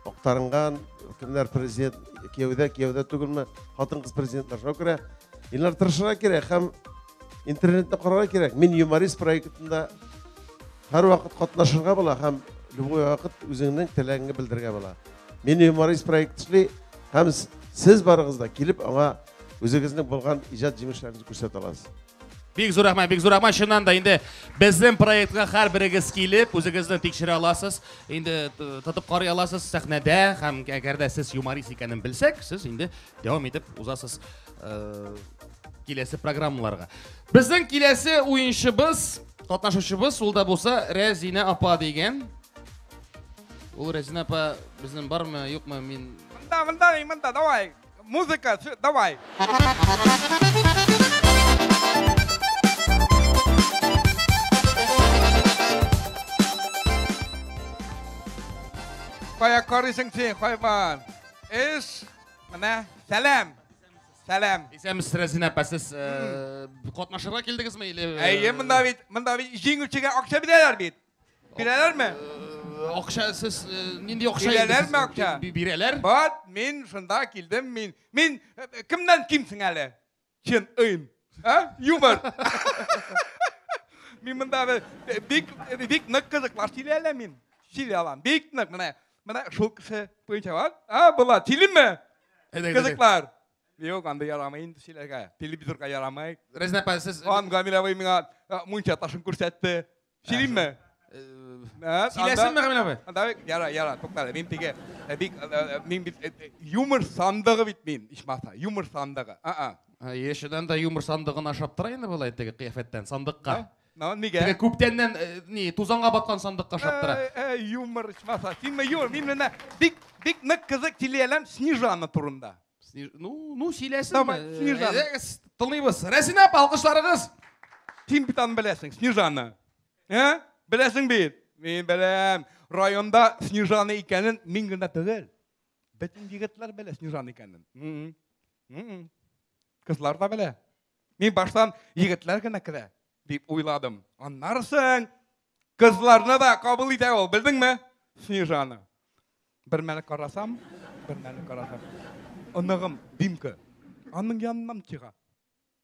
актарынган, кемнәр президент, кияүдә, кияүдә түгелме, хатын-кыз президентлар. Шуңа күрә Илнар тырышырга кирәк һәм интернетны карарга кирәк. Мин юморист проектында һәрвакыт катнашырга була һәм любой вакыт үзеңнең теләгеңне белдерергә була. Мин юморист проект эшли һәм сез барыгыз да килеп аңа үзегезнең булган иҗат җимешләрегезне күрсәтә аласыз. Бик зур рәхмәт, бик зур рәхмәт. Чыннан да инде безнең проектка һәрберегез килеп, үзегезне тикшерә аласыз. Инде тотып карый аласыз сәхнәдә һәм әгәр дә сез юморист икәнен белсәк, сез инде дәвам итеп узасыз э, киләсе программаларга. Безнең киләсе уенчыбыз, катнашучыбыз ул да булса Рәзинә апа дигән. Ул Рәзинә апа безнең бармы, юкмы, мин Монда, монда, монда, давай. Музыка, давай. Кая карыйсың син, хайван? Эш, менә, сәлам. Сәлам. Исәнмесез, Рәзинә апа, сез э, катнашырга килдегезме или э, Әйе, монда бит, монда бит җиңүчегә акча бирәләр бит. Бирәләрме? Акча сез нинди акча Бирәләрме акча? Бирәләр. Вот, мин шунда килдем, мин. Мин кемнән кимсең әле? Чын ыйм. А? Юмор. Мин монда бик бик нык кызыклар сөйли алам мин. Сөйли алам. Бик нык менә. Менә шул кеше буенча бар. А, була. Сөйлимме? Кызыклар. Юк, анда ярамый инде сөйләргә. Телевизорга ярамый. Рәзинә апа, сез Ан Гамил абый миңа мунча ташын күрсәтте. Сөйлимме? Сөйләсенме, Гамил абый? Анда яра, яра, туктале. Мин теге бик мин бит юмор сандыгы бит мин, ичмаса. Юмор сандыгы. А-а. Яшәдән дә юмор сандыгын ашап тора инде болай теге кыяфәттән, сандыкка. Ну, нигә? Теге күптәннән ни, тузанга баткан сандыкка ашап тора. Юмор ичмаса. Синме юмор? Мин менә бик бик нык кызык сөйли алам Снежана турында. Ну, ну сөйләсен. Давай, Снежана. Тыңлыйбыз. Рәзинә апа, алкышларыгыз. Син бит аны беләсең, Снежана. Ә? Беләсең бит. Мин беләм. Районда Снежана икәнен мин генә түгел. Бөтен егетләр белә Снежана икәнен. Кызлар да белә. Мин баштан егетләр генә керә дип уйладым. Аннары соң кызларны да кабул итә ул, белдеңме? Снежана. Бер мәле карасам, бер мәле карасам. Оныгым Димка аның яныннан чыга.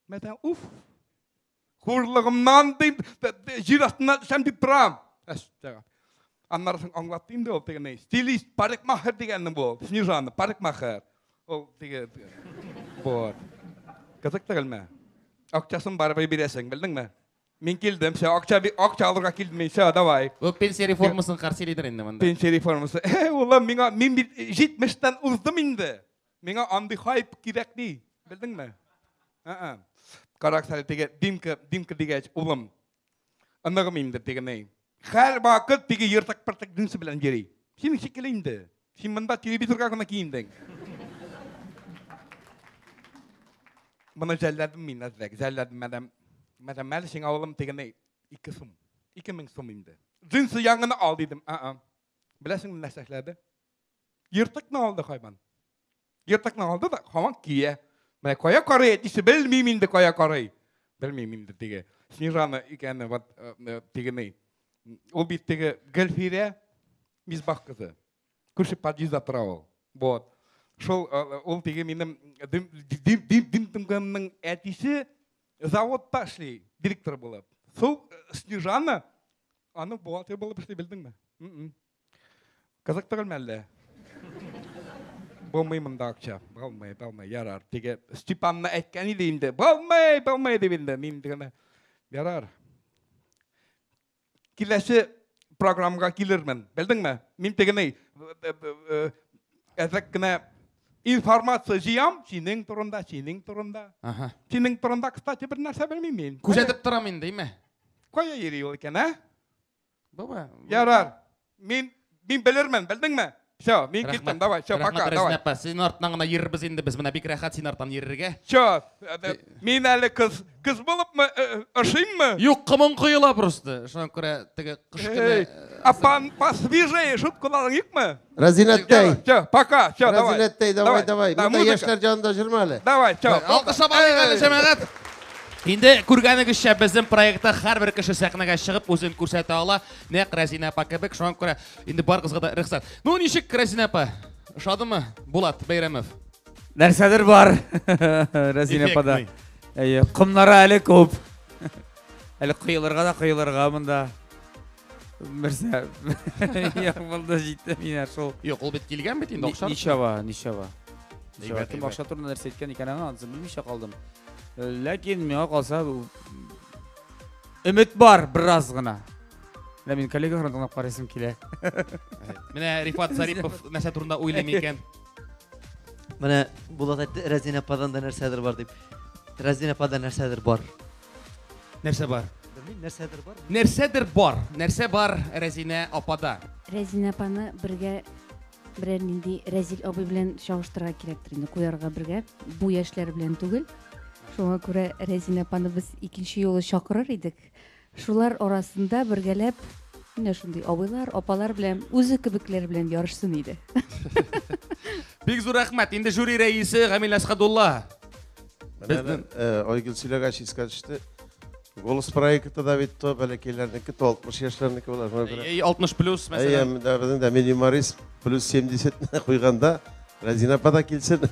Мәтән, уф. Хурлыгымнан дип җир астына төшәм дип торам. Әстәгә. Аннары соң аңлатты инде ул теге стилист, парикмахер дигәнне бу. Снежана, парикмахер. Ул теге вот. Кызык түгелме? Акчасын барыбер бирәсең, белдеңме? Мин килдем, все, акча акча алырга килдем мин, все, давай. Бу пенсия реформасын каршы лидер инде монда. Пенсия реформасы. Э, улым, миңа мин бит 70-тән уздым инде. Миңа андый хайп кирәкми, белдеңме? А-а. Карак әле теге Димка, Димка дигәч, улым. Оныгым инде теге ни. Һәр вакыт теге ертык-пыртык джинсы белән йөри. Синең шикелле инде. Син монда телевизорга гына киендең. Моны жәлләдем мин әзрәк, жәлләдем, мәдәм. Мәдәм, әле сиңа улым теге ни, 2 сум. 2000 сум инде. Джинсы яңаны ал дидем. А-а. Беләсеңме нәрсә эшләде? Ертыкны алды хайван. Ертыкны алды да һаман кия. Менә кая карый әтисе белмим инде кая карый. Белмим инде теге. Снежана икәне вот теге ни. Ул бит теге Гөлфирә Мисбах кызы. Күрше подъездда тора ул. Вот. Шул ул теге минем Димтемгәннең әтисе заводта эшли, директор булып. Шул Снежана аны бухгалтер булып эшли, белдеңме? Кызык түгелме әллә? Булмый монда акча. Булмый, булмый, ярар. Теге Степанны әйткән иде инде. Булмый, булмый дип инде. Мин генә. Ярар. Киләсе программага килермен. Белдеңме? Мин теге ни әзрәк кенә информация җыям синең турында, синең турында. Ага. Синең турында, кстати, бер нәрсә белмим мин. Күзәтеп торам инде, әйме? Кая йөри ул икән, ә? Баба. Ярар. Мин мин белермен, белдеңме? Все, мин киттем, давай, все, пока, давай. Рәхмәт, син артыннан гына йөрербез инде без, менә бик рәхәт син арттан йөрергә. Че, мин әле кыз, кыз булыпмы, ошыйммы? Юк, кымың коела просто. Шуңа күрә теге кыш көне. Апан, посвежее шуткаларың юкмы? Разинәттәй. Все, пока, все, давай. Разинәттәй, давай, давай. Монда яшьләр янында җөрмә әле. Давай, все. Алкышлап алыйк әле, җәмәгать. Инде күргәнегезчә, безнең проектта һәрбер кеше сәхнәгә чыгып үзен күрсәтә ала. Нәкъ Рәзинә апа кебек. Шуңа күрә инде барыгызга да рөхсәт. Ну, ничек, Рәзинә апа? Ошадымы? Булат Бәйрәмов. Нәрсәдер бар. Рәзинә апада. Әйе, комнары әле күп. Әле коелырга да коелырга монда. Берсе. Юк, булды җитте миңа шул. Юк, ул бит килгән бит инде акча. Ничава, ничава. Ничава. Кем акча турында нәрсә әйткән икән аңа, ансын белмичә калдым. Ләкин миңа калса, Өмет бар бераз гына. Менә мин коллегаларны тыңлап карыйсым килә. Менә Рифат Зарипов нәрсә турында уйлый микән? Менә Булат әйтте, Рәзинә ападан да нәрсәдер бар дип. Рәзинә апада нәрсәдер бар. Нәрсә бар? Белмим, нәрсәдер бар. Нәрсәдер бар. Нәрсә бар Рәзинә апада? Рәзинә апаны бергә берәр нинди Рәзил абый белән чагыштырырга кирәктер инде, куярга бергә. Бу яшьләр белән түгел. Шуңа күрә Рәзинә апаны без икенче юлы чакырыр идек. Шулар арасында бергәләп менә шундый абыйлар, апалар белән, үзе кебекләр белән ярышсын иде. Бик зур рәхмәт. Инде жюри рәисе Гамил Әсхәдулла. Менә Айгөл сөйләгәч искә төште. Голос проекты да бит то бәләкәйләрнеке, то 60 яшьләрнеке була. Шуңа күрә. Әй, 60 плюс, Әйе, мәсәлән. менә безнең дә мин юморист плюс 70 куйганда Рәзинә апа да килсен.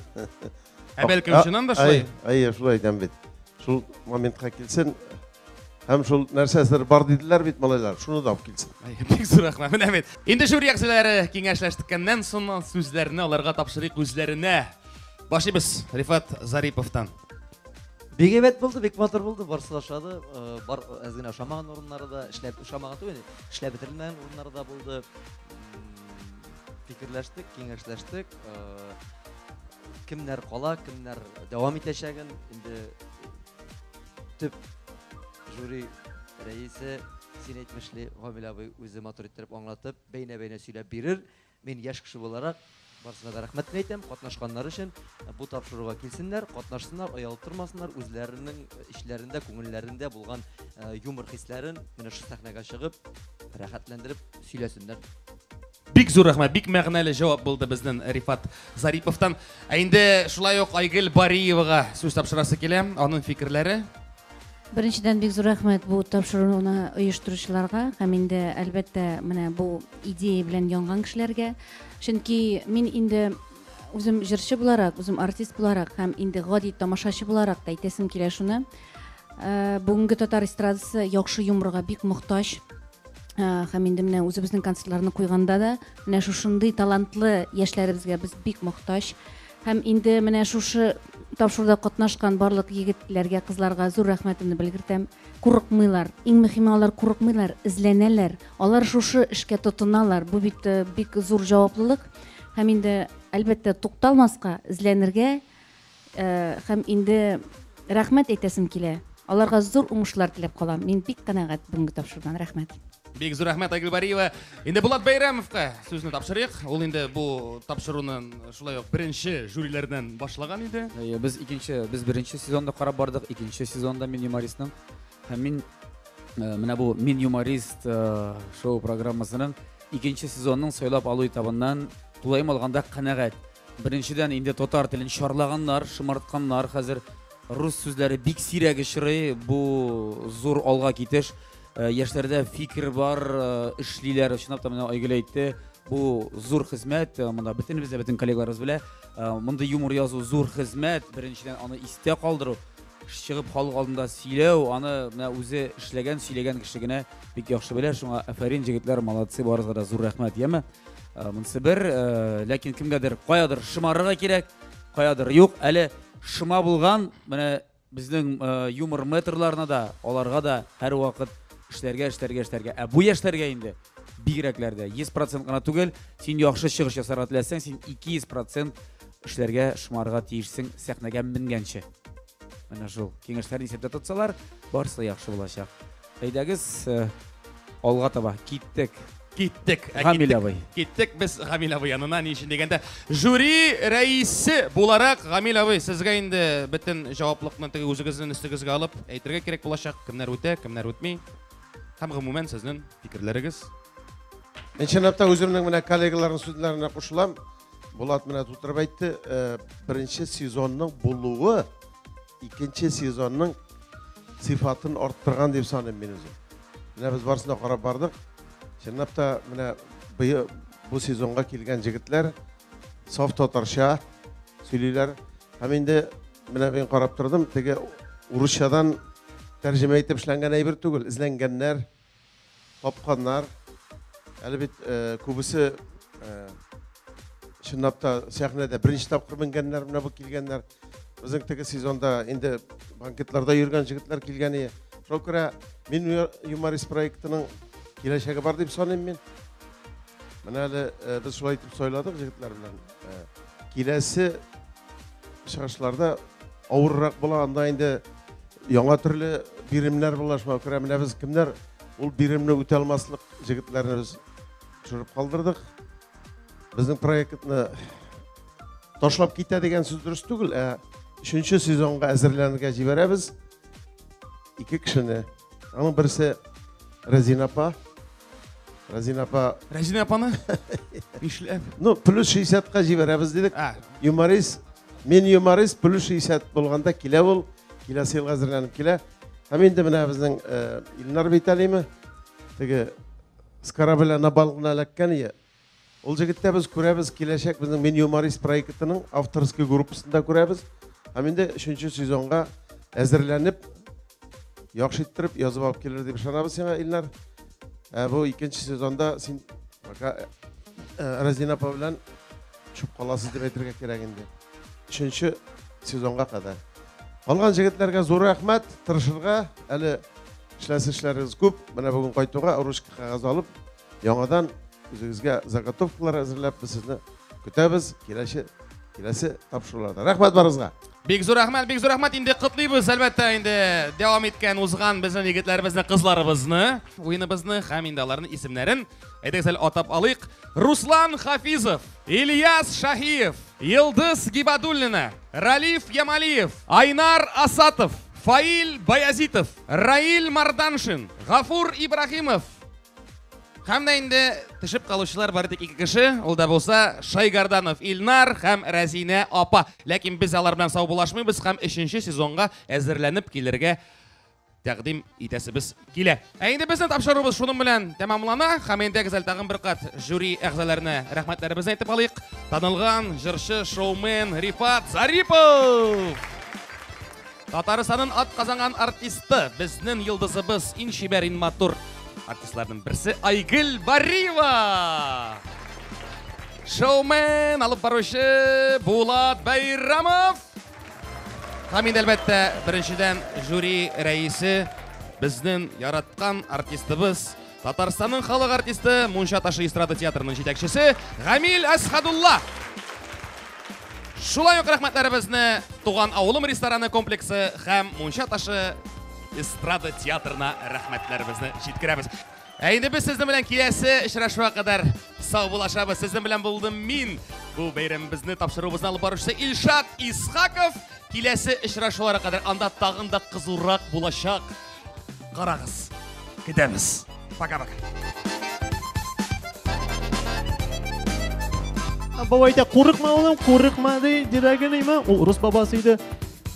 Ә бәлкем чыннан да шулай? Әйе, шулай әйтәм бит. Шул моментка килсен. Һәм шул нәрсәсер бар диделәр бит малайлар, шуны да алып килсен. Бик зур рәхмәт. Менә бит. Инде жюри әгъзалары киңәшләшкәннән соң сүзләрне аларга тапшырыйк үзләренә. Башлыйбыз Рифат Зариповтан. Бик әйбәт булды, бик матур булды, барысы да ошады. Бар әз генә ошамаган урыннары да, эшләп ошамаган түгел, эшләп бетерелмәгән урыннары да булды. Фикерләштек, киңәшләштек. Кемнәр кала, кемнәр дәвам итәчәген инде төп жюри рәисе син әйтмешли Гамил абый үзе матур иттереп аңлатып, бәйнә-бәйнә сөйләп бирер. Мин яшь кеше буларак барысына да рәхмәтне әйтәм, катнашканнар өчен. Бу тапшыруга килсеннәр, катнашсыннар, оялып тормасыннар, үзләренең эчләрендә, күңелләрендә булган юмор хисләрен менә шул сәхнәгә чыгып, рәхәтләндереп сөйләсеннәр. Бик зур рәхмәт, бик мәгънәле җавап булды безнең Рифат Зариповтан. Ә инде шулай ук Айгөл Бариевага сүз тапшырасы килә, аның фикерләре. Беренчедән бик зур рәхмәт бу тапшыруны оештыручыларга һәм инде әлбәттә менә бу идея белән янган кешеләргә. Чөнки мин инде үзем җырчы буларак, үзем артист буларак һәм инде гади тамашачы буларак та әйтәсем килә шуны. Бүгенге татар эстрадасы яхшы юморга бик мохтаҗ. Һәм инде менә үзебезнең концертларны куйганда да менә шушындый талантлы яшьләребезгә без бик мохтаҗ. Һәм инде менә шушы тапшыруда катнашкан барлык егетләргә, кызларга зур рәхмәтемне белгертәм. Курыкмыйлар. Иң мөһиме алар курыкмыйлар, эзләнәләр. Алар шушы эшкә тотыналар. Бу бит бик зур җаваплылык. Һәм инде әлбәттә тукталмаска, эзләнергә һәм инде рәхмәт әйтәсем килә. Аларга зур уңышлар теләп калам. Мин бик канәгать бүгенге тапшырудан. Рәхмәт. Бик зур рәхмәт, Айгөл Бариева. Инде Булат Бәйрәмовка сүзне тапшырыйк. Ул инде бу тапшыруның шулай ук беренче жюриләрдән башлаган иде. Әйе, без икенче, без беренче сезонда карап бардык, икенче сезонда Мин юмористның. Һәм мин менә бу Мин юморист шоу программасының икенче сезонның сайлап алу этабыннан тулаем алганда канәгать. Беренчедән инде татар телен чарлаганнар, шомартканнар. Хәзер рус сүзләре бик сирәк очрый. Бу зур алга китеш. Яшьләрдә фикер бар, эшлиләр. Чынлап та менә Айгөл әйтте, бу зур хезмәт. Монда бөтенебез дә, бөтен коллегаларыбыз белә. Мондый юмор язу зур хезмәт. Беренчедән аны истә калдыру, чыгып халык алдында сөйләү, аны менә үзе эшләгән, сөйләгән кеше генә бик яхшы белә. Шуңа афәрин, җегетләр, молодцы, барыгызга да зур рәхмәт, яме. Монысы бер, ләкин кемгәдер каядыр шомарырга кирәк, каядыр юк. Әле шома булган, менә безнең юмор метрларына да, аларга да һәрвакыт эшләргә, эшләргә, эшләргә. Ә бу яшьләргә инде бигрәкләр дә 100% гына түгел, син яхшы чыгыш ясарга теләсәң, син 200% эшләргә, шомарырга тиешсең сәхнәгә менгәнче. Менә шул киңәшләрне исәптә тотсалар, барысы да яхшы булачак. Әйдәгез, алга таба киттек. Киттек. Гамил абый. Киттек без Гамил абый янына, ни өчен дигәндә, жюри рәисе буларак Гамил абый, сезгә инде бөтен җаваплыкны теге үзегезнең өстегезгә алып әйтергә кирәк булачак, кемнәр үтә, кемнәр үтми. Һәм гомумән сезнең фикерләрегез. Мин чынлап та үземнең менә коллегаларның сүзләренә кушылам. Булат менә тутырып әйтте, беренче сезонның булуы икенче сезонның сыйфатын арттырган дип саныйм мин үзем. Менә без барысына карап бардык. Чынлап та менә быел бу сезонга килгән җегетләр саф татарча сөйлиләр. Һәм инде менә мин карап тордым, теге урысчадан тәрҗемә итеп эшләнгән әйбер түгел, эзләнгәннәр, тапканнар. Әле бит күбесе чынлап та сәхнәдә беренче тапкыр менгәннәр, менә бу килгәннәр. Безнең теге сезонда инде банкетларда йөргән җегетләр килгән иде. Шуңа күрә мин юморист проектының киләчәге бар дип саныйм мин. Менә әле без шулай итеп сайладык җегетләр белән. Киләсе чыгышларда авыррак була, анда инде яңа төрле биремнәр була. Шуңа күрә менә без кемнәр ул биремне үтә алмаслык җегетләрне без төшереп калдырдык. Безнең проектны ташлап китә дигән сүз дөрес түгел, ә өченче сезонга әзерләнергә җибәрәбез ике кешене. Аның берсе Рәзинә апа. Рәзинә апа. Рәзинә апаны? Нишләп? Ну, плюс 60-ка җибәрәбез дидек. Юморист, мин юморист плюс 60 булганда килә ул, киләсе елга әзерләнеп килә. Һәм инде менә безнең Илнар бит әлеме, теге с корабля на бал гына эләккән ие. Ул җегеттә без күрәбез киләчәк безнең Мин юморист проектының авторский группасында күрәбез. Һәм инде өченче сезонга әзерләнеп, яхшы иттереп язып алып килер дип ышанабыз сиңа, Илнар. Ә бу икенче сезонда син пока Рәзинә апа белән төшеп каласыз дип әйтергә кирәк инде. Өченче сезонга кадәр. Калган җегетләргә зур рәхмәт, тырышырга, әле эшләсе эшләрегез күп. Менә бүген кайтуга ручка кәгазь алып, яңадан үзегезгә заготовкалар әзерләп, без сезне көтәбез киләче киләсе тапшыруларда. Рәхмәт барыгызга. Бик зур рәхмәт, бик зур рәхмәт. Инде котлыйбыз, әлбәттә, инде дәвам иткән, узган безнең егетләребезне, кызларыбызны, уеныбызны һәм инде аларның исемнәрен әйдәгез әле атап алыйк. Руслан Хафизов, Ильяс Шаһиев, Йылдыз Гибадуллина, Ралиф Ямалиев, Айнар Асатов, Фаил Баязитов, Раил Марданшин, Гафур Ибрахимов. Һәм дә инде төшеп калучылар бары тик ике кеше, ул да булса Шайгарданов Илнар һәм Рәзинә апа. Ләкин без алар белән саубуллашмыйбыз һәм өченче сезонга әзерләнеп килергә тәкъдим итәсебез килә. Ә инде безнең тапшыруыбыз шуның белән тәмамлана һәм инде гүзәл тагын бер кат жюри әгъзаларына рәхмәтләребезне әйтеп алыйк. Танылган җырчы, шоумен Рифат Зарипов! Татарстанның ат казанган артисты, безнең йолдызыбыз, иң чибәр, иң матур артистларның берсе Айгөл Бариева. Шоумен, алып баручы Булат Байрамов. Һәм инде әлбәттә, беренчедән жюри рәисе, безнең яраткан артистыбыз, Татарстанның халык артисты, Мунча ташы эстрада театрының җитәкчесе Гамил Әсхадулла. Шулай ук рәхмәтләребезне Туган авылым рестораны комплексы һәм Мунча ташы эстрада театрына рәхмәтләребезне җиткерәбез. Ә инде без сезнең белән киләсе очрашуга кадәр саубуллашабыз. Сезнең белән булдым мин, бу бәйрәмебезне тапшыруыбызны алып баручы Илшат Исхаков. Киләсе очрашуларга кадәр анда тагын да кызурак булачак. Карагыз, көтәбез. Пока-пока. Бабай әйтә, курыкма, улым, курыкма, ди, дирәген име? Ул рус бабасы иде.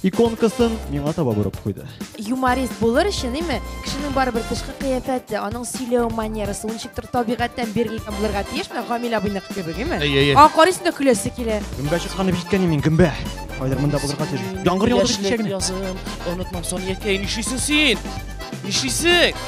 Иконкасын миңа таба борып куйды. Юморист булыр өчен, име, кешенең барыбер тышкы кыяфәте, аның сөйләү манерасы, ул ничектер табигатьтән бирелгән булырга тиеш, менә Гамил абыйныкы кебек, име? Әйе, әйе. Аңа карыйсың да көләсе килә. Гөмбә чыкканы җиткән мин, гөмбә. Кайдыр монда булырга тиеш. Яңгыр яуды бит кичә генә. Язым, онытмам, Сониякәй, нишлисең син? Нишлисең?